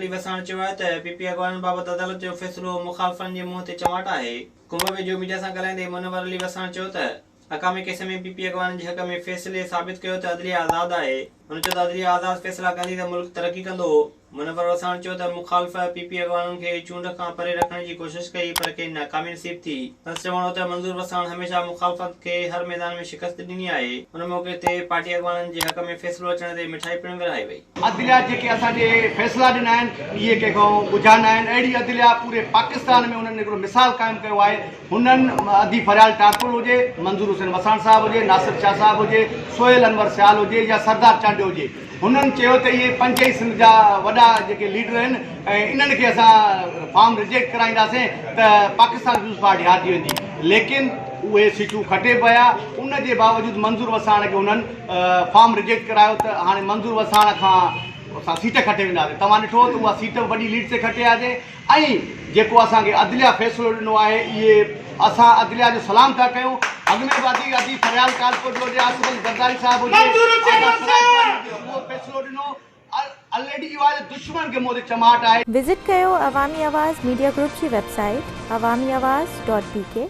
علي وساڻ چيو آهي ته پي پي اڳواڻن بابت عدالت جو فيصلو مخالفن جي منهن تي چماٽ آهي. ڪنب ويجهو ميڊيا سان ڳالهائيندي منور علي وساڻ چيو ته اقامي ڪيس ۾ پي پي اڳواڻن جي حق ۾ فيصلي ثابت ڪيو ته عدليه آزاد آهي. هن چيو ته عدليه آزاد فيصلا ڪندي ته ملڪ ترقي ڪندو. منور وساڻ چيو ته مخالف پي پي اڳواڻن کي چونڊ کان پري رکڻ جي ڪوشش ڪئي پر کين ناڪامي نصيب ٿي. سندس چوڻ هو ته منظور وساڻ هميشه مخالفت کي هر ميدان ۾ شڪست ڏني آهي. ان موقعي تي پارٽي اڳواڻن جي حق ۾ فيصلو اچڻ تي مٺائي پڻ ورهائي وئي. عدليه جيڪي اسان جي فيصلا ڏنا آهن اهي ڪنهن کان ڳجها نه آهن. اهڙي عدليه پوري پاڪستان ۾ انهن هڪڙو مثال قائم ڪيو آهي. هنن ادي فريال ٽالپر هجي، منظور حسين وساڻ صاحب هجي، ناصر شاهه صاحب هجي، سهيل انور سيال هجي يا سردار چانڊيو هجي، هنن چيو ته اهي پنج ئي سنڌ جا وڏا جيڪي ليڊر آهن ۽ انهن کي اسان فارم رجيڪٽ ڪرائينداسين ته پاڪستان پيپلز پارٽي هارجي ويندي ليڪن اهي سيٽون کٽي پيا ان جي باوجود منظور وساڻ کي هنن فارم رجيڪٽ ڪرايو ته هاڻي منظور وساڻ کان اسان سيٽ کٽي وينداسين توهان ڏٺو ته اها سيٽ به وڏي ليڊ تي کٽي آهي. ۽ جيڪو اسان کي عدليه فيصلو ڏنو آهي اهي اسان عدليه جو سلام ٿا ڪيون اڳ ۾ به ادي ادي فريال ٽالپر جو هجي آصف علي زرداري صاحب هجي آغا سراج واري هجي اهو فيصلو ڏنو الريڊي اهو آهي ته دشمن کي منهن تي چماٽ آهي. وزٽ ڪيو عوامي آواز ميڊيا گروپ جي website Awami Awaz dot B K.